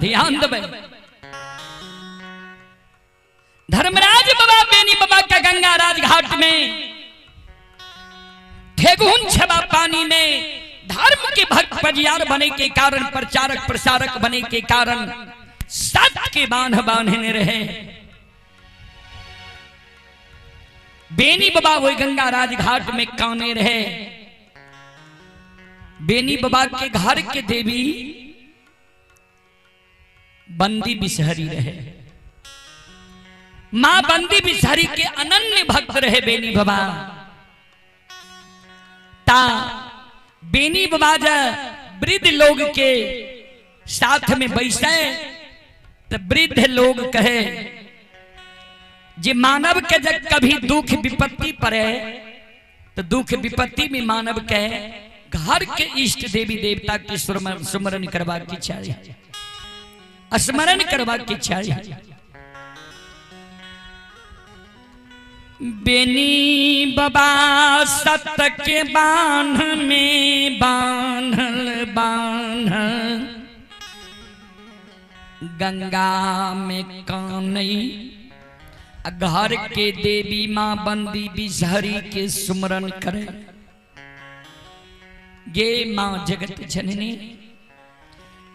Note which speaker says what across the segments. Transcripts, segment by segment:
Speaker 1: ध्यान देबै। धर्मराज बाबा बेनी बाबा का गंगा राजघाट में ठेगुन छबा पानी में धर्म के भक्त पजियार बने के कारण, प्रचारक प्रसारक बने के कारण सत के बांध बांधने रहे। बेनी बाबा वही गंगा राजघाट में काने रहे। बेनी बाबा के घर के देवी बंदी बिसहरी रहे। मां बंदी बिसहरी के अनन्य भक्त रहे बेनी बाबा। ता बेनी बाबा जब वृद्ध लोग के साथ में बैसे तो वृद्ध लोग कहे जे मानव के जब कभी दुख विपत्ति पड़े तो दुख विपत्ति में मानव के घर के इष्ट देवी देवता के सुमरन करवा की चाहिए, स्मरण करवा की चाहिए। बेनी बाबा सत के बांध में बांधल बांध गंगा में कानई घर के देवी माँ बंदी बिसहरी के सुमरन करे। गे माँ जगत जननी,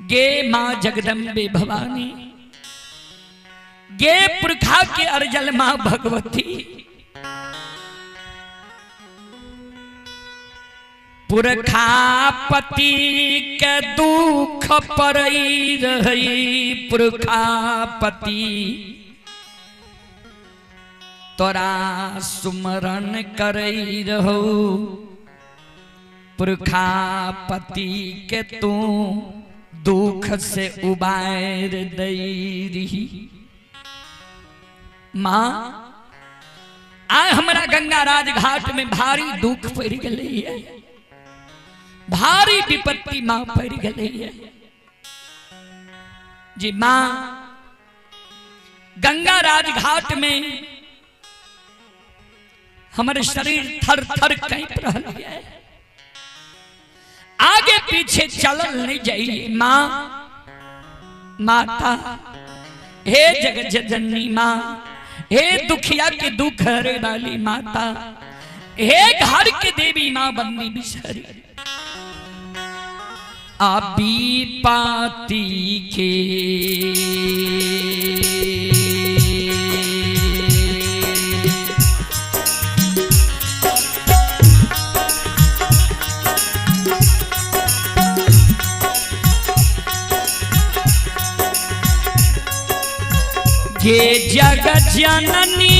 Speaker 1: गे माँ जगदम्बे भवानी, गे पुरखा के अर्जल माँ भगवती। पुरखापति के दुख पड़ई रही, पुरखापति तोरा सुमरन करई रहो, पुरखापति के तू दुख से उबार दई रही। माँ आय हमरा गंगा राजघाट में भारी दुख पड़ गई है, भारी विपत्ति माँ पड़ गई है। जी माँ गंगा राजघाट में हमारे शरीर थर थर कांप रहा है, आगे पीछे चलल नहीं जाइए। माँ माता हे जगत जननी माँ, हे दुखिया के दुख हरे वाली माता, हे घर के देवी माँ बंदी बिसहरी। आबी पाती के गे जगत जननी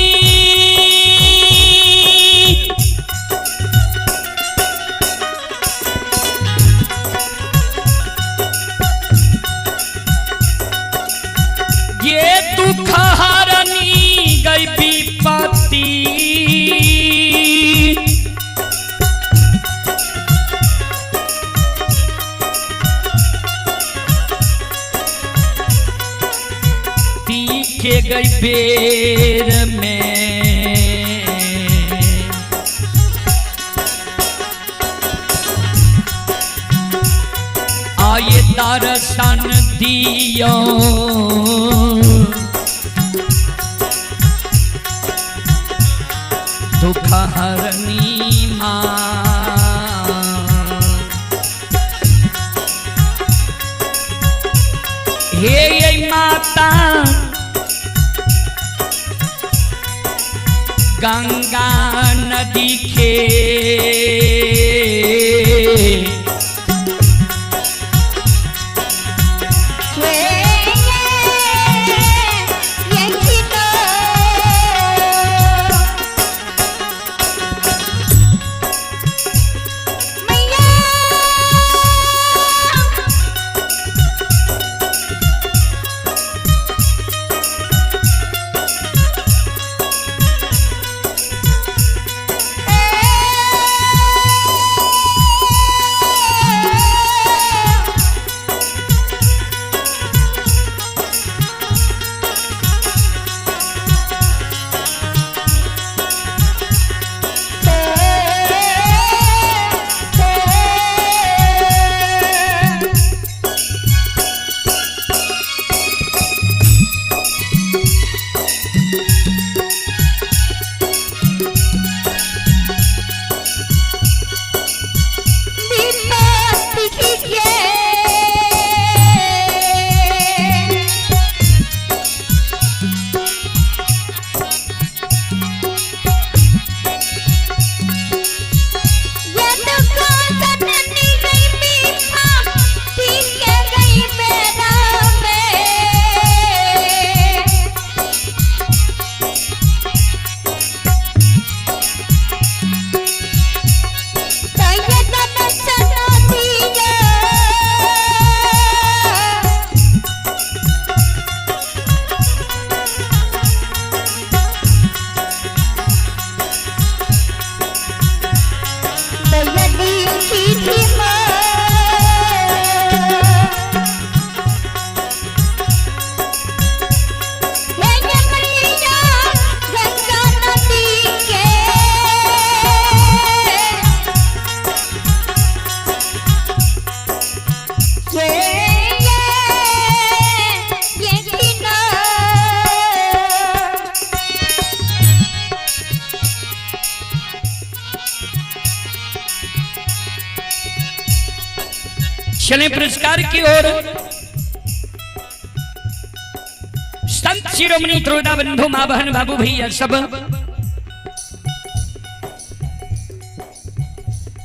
Speaker 1: ये दुख हरनी गई विपत्ति, के गई बेर में आए दर्शन दियो। दुख हरनी माँ हे माता गंगा नदी के चले पुरस्कार की ओर। संत शिरोमणि त्रोदा बंधु माँ बहन बाबू भैया सब,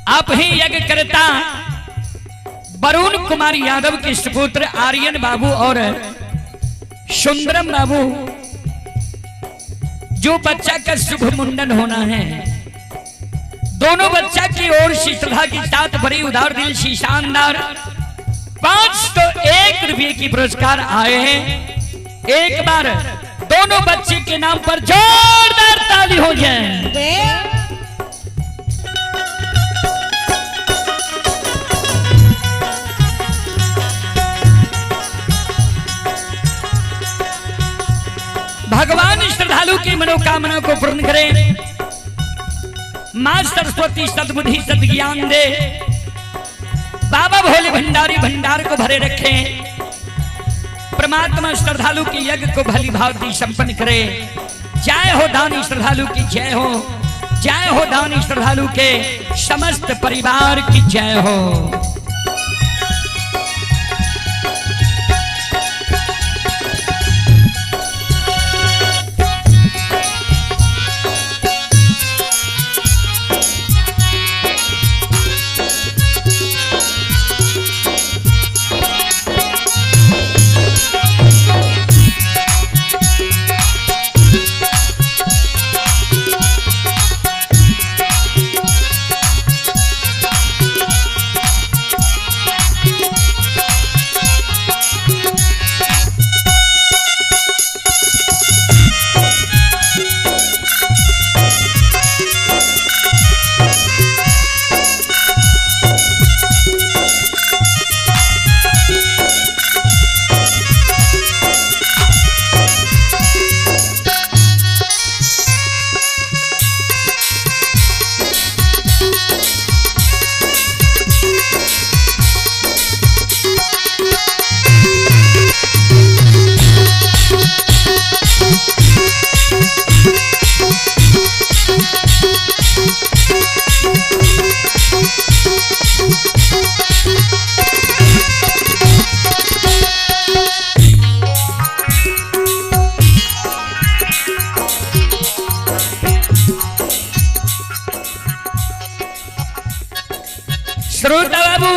Speaker 1: आप ही यज्ञ करता वरुण कुमार यादव के सुपुत्र आर्यन बाबू और सुंदरम बाबू, जो बच्चा का शुभ मुंडन होना है, दोनों बच्चा की ओर से श्रद्धा के साथ बड़ी उदार दिल से शानदार 501 रुपये की पुरस्कार आए हैं। एक बार दोनों बच्चे के नाम पर जोरदार ताली हो जाए। भगवान श्रद्धालु की मनोकामना को पूर्ण करें। मां सरस्वती सद्बुद्धि सद्ज्ञान दे। बाबा भोले भंडारी भंडार को भरे रखें। परमात्मा श्रद्धालु के यज्ञ को भली भांति संपन्न करे। जय हो दानी श्रद्धालु की जय हो। जय हो दानी श्रद्धालु के समस्त परिवार की जय हो। श्रोता बाबू,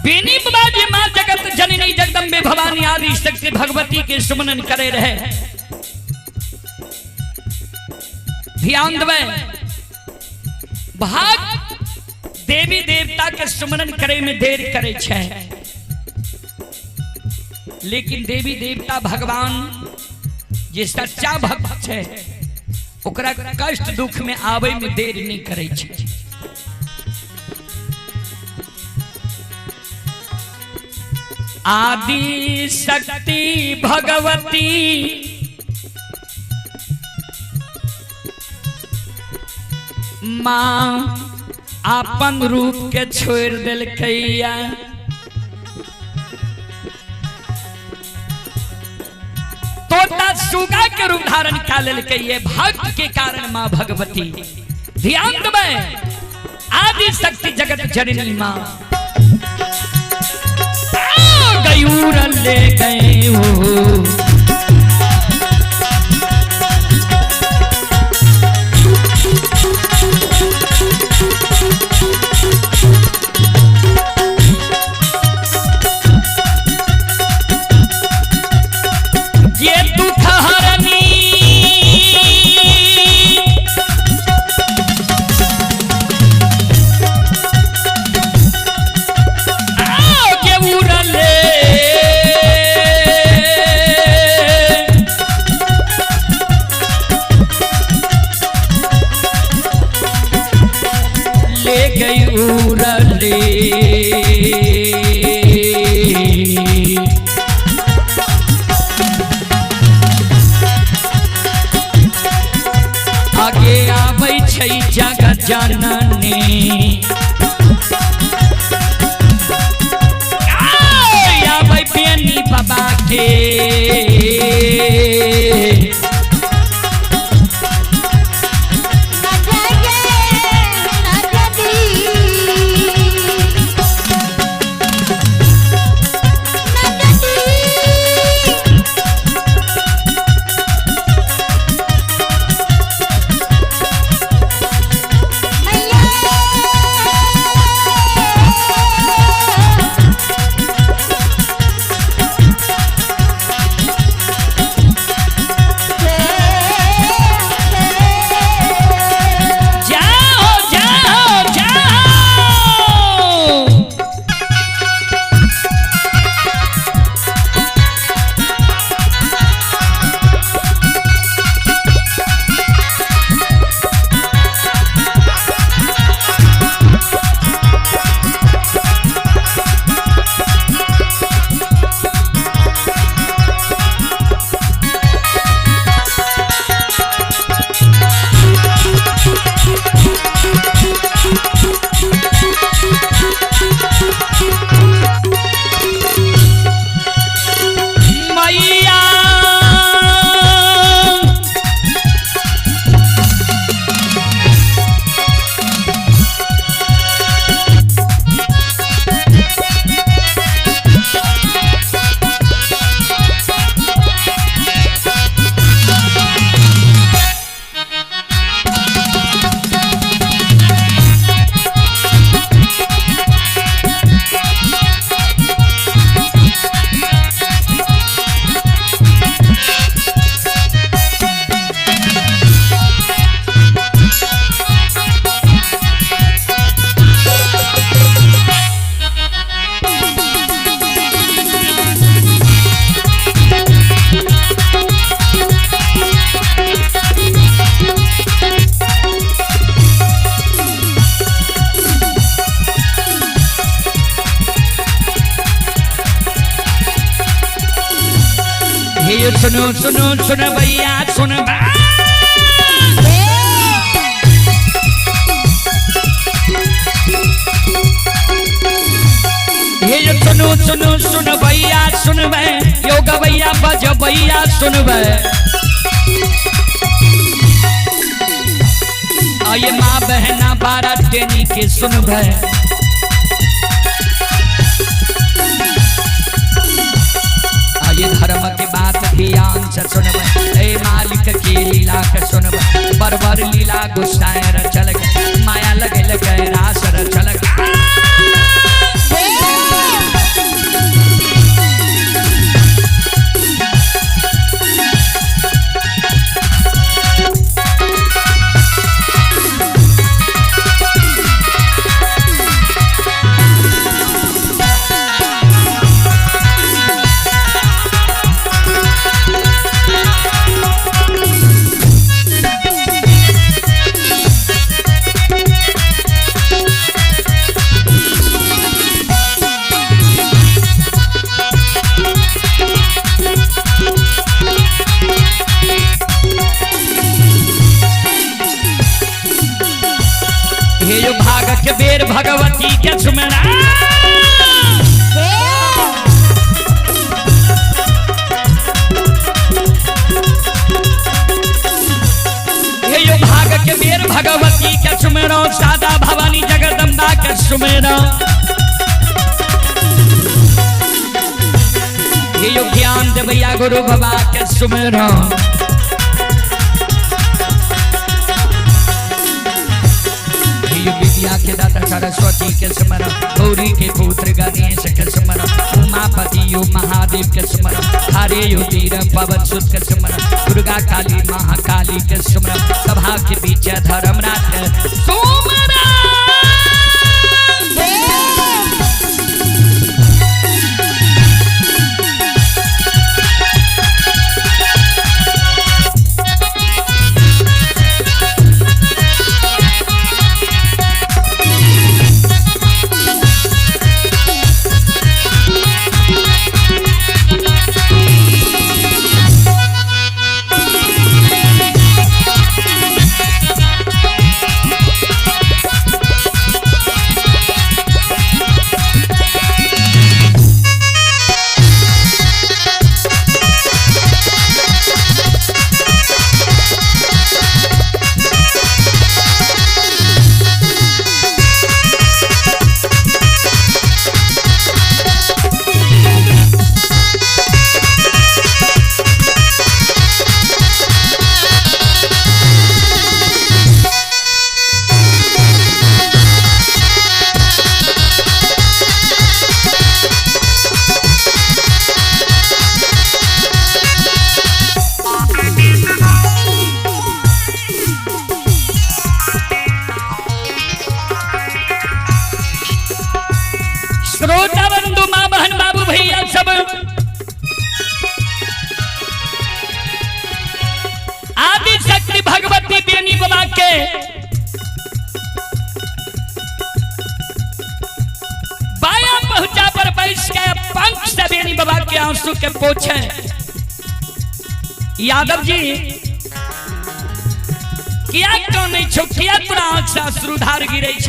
Speaker 1: बेनी बाबा मां जगत जननी जगदम्बे भवानी आदि शक्ति भगवती के सुमनन करे रहे। ध्यान देवे, भाग देवी देवता के सुमरन करे में देर करे छे, लेकिन देवी देवता भगवान जे सच्चा भक्त छे ओकरा कष्ट दुख में आवे में देर नहीं करे छे। आदि शक्ति भगवती माँ आपन रूप के छोड़ दिलकैया, तोता सुगा के रूप धारण कर लेलकैया भक्त के कारण माँ भगवती। ध्यान देबै, आदि शक्ति जगत जननी माँ गयूर ले गए हो। ये दुख हरनी आगे आबै छै जगत जननी, आबै बेनी बाबा के।
Speaker 2: ना जाए, ना जाए।
Speaker 1: हे सुनो सुनो सुन भैया सुन। हे सुनो सुनो सुन भैया सुनबै, यो गवैया बजबैया सुनबै। आये माँ बहना बारह टेनी के सुनबै। आये धर्म के बात ध्यान से सुनबै, ए मालिक की लीला के सुनबै। बरबर लीला गुस्साए रचल गए, माया लगे लगे रास रचल गए। हे जो भाग के बेर भगवती के सुमरा। हे जो भाग के बेर भगवती के सुमरो, सादा भवानी जगदम्बा के सुमरो। हे जो ज्ञान देवैया गुरु बाबा के सुमरो। विद्या के दाता सरस्वती के स्मरण, गौरी के पुत्र गणेश के स्मरण, उमापति यो महादेव के स्मरण, हरे यो वीर पवन सुत के स्मरण, दुर्गा काली महाकाली के स्मरण, सभा के बीच धर्मराज के सुमरण। श्रोता बंधु माँ बहन बाबू भैया सब आदि शक्ति भगवती बेनी बाबा के बाया पहुंचा पर बैठ के पंख से बेनी बाबा के आंसू के पोछे। यादव जी किया क्यों नहीं छो, किया तोरा आंख से अश्रुधार गिरे छ।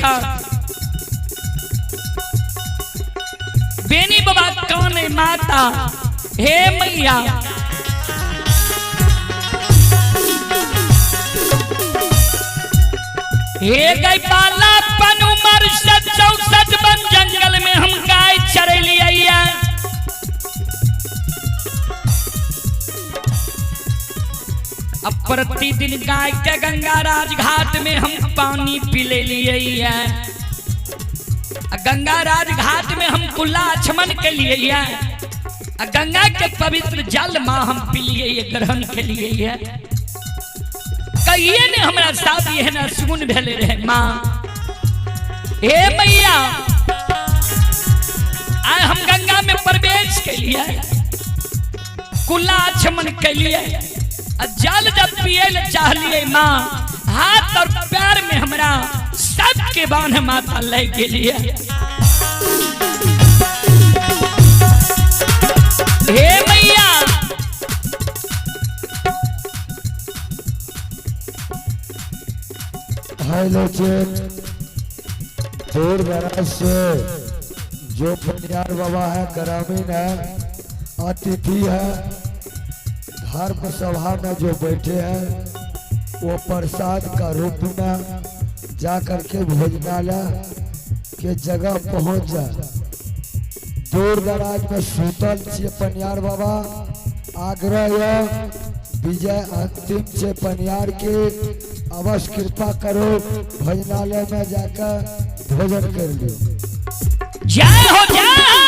Speaker 1: बेनी बाबा कौन है माता, हे मैया हे गई बाला पन उमर 64 बन जंगल में हम गाय चरेलिया। अब प्रतिदिन गाय के गंगा राज घाट में हम पानी पी ले लिए। गंगा राज घाट में हम कुल्ला आचमन के लिए, गंगा के पवित्र जल मां हम पी लिए, ग्रहण के लिए। कहिए ने हमरा साथ एहन सुन भेले रहे मां। हे मैया आए हम गंगा में प्रवेश के लिए, कुल्ला आचमन के लिए, जल जब पिए ले चाहलिए मां, हाथ और पैर में हमरा सबके बांध माता ले के लिए। हे मैया
Speaker 2: हेलो चेक। दूर दराज से जो पनियार बाबा है, ग्रामीण है, अतिथि है, धर्म सभा में जो बैठे हैं, वो प्रसाद का रूप में जा करके भोजनालय के जगह पहुंच जाए। दूर दराज में सुतल छियै पनियार बाबा, आग्रह यह विजय अंतिम से पनियार के अवश्य कृपा करो, भोजनालय में जाकर भोजन कर लियो।
Speaker 1: जय हो जय हो।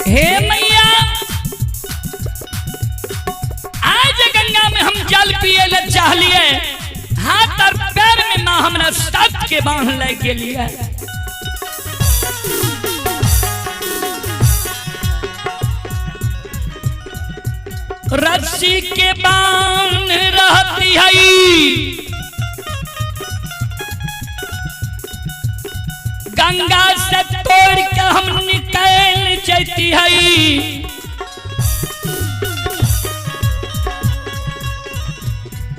Speaker 1: हे मैया, आज गंगा में हम जल पिए ले चाहलिए, हाथ और पैर में माँ हमरा साथ के बांध ले के लिए। रस्सी के बांध रहती है, गंगा से तोड़ के हम निकल जाती है।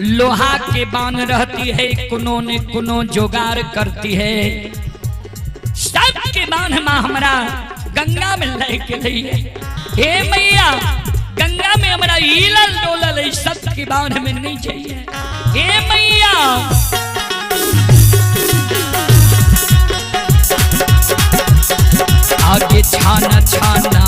Speaker 1: लोहा के बांध रहती है, कोनो ने कोनो जोगार करती है। सब के बांध माँ हमरा गंगा में ले के लिए। हे मैया, गंगा में हमरा हिलल डोलल है, सब के बांध में नहीं चाहिए। हे मैया, आगे छाना छाना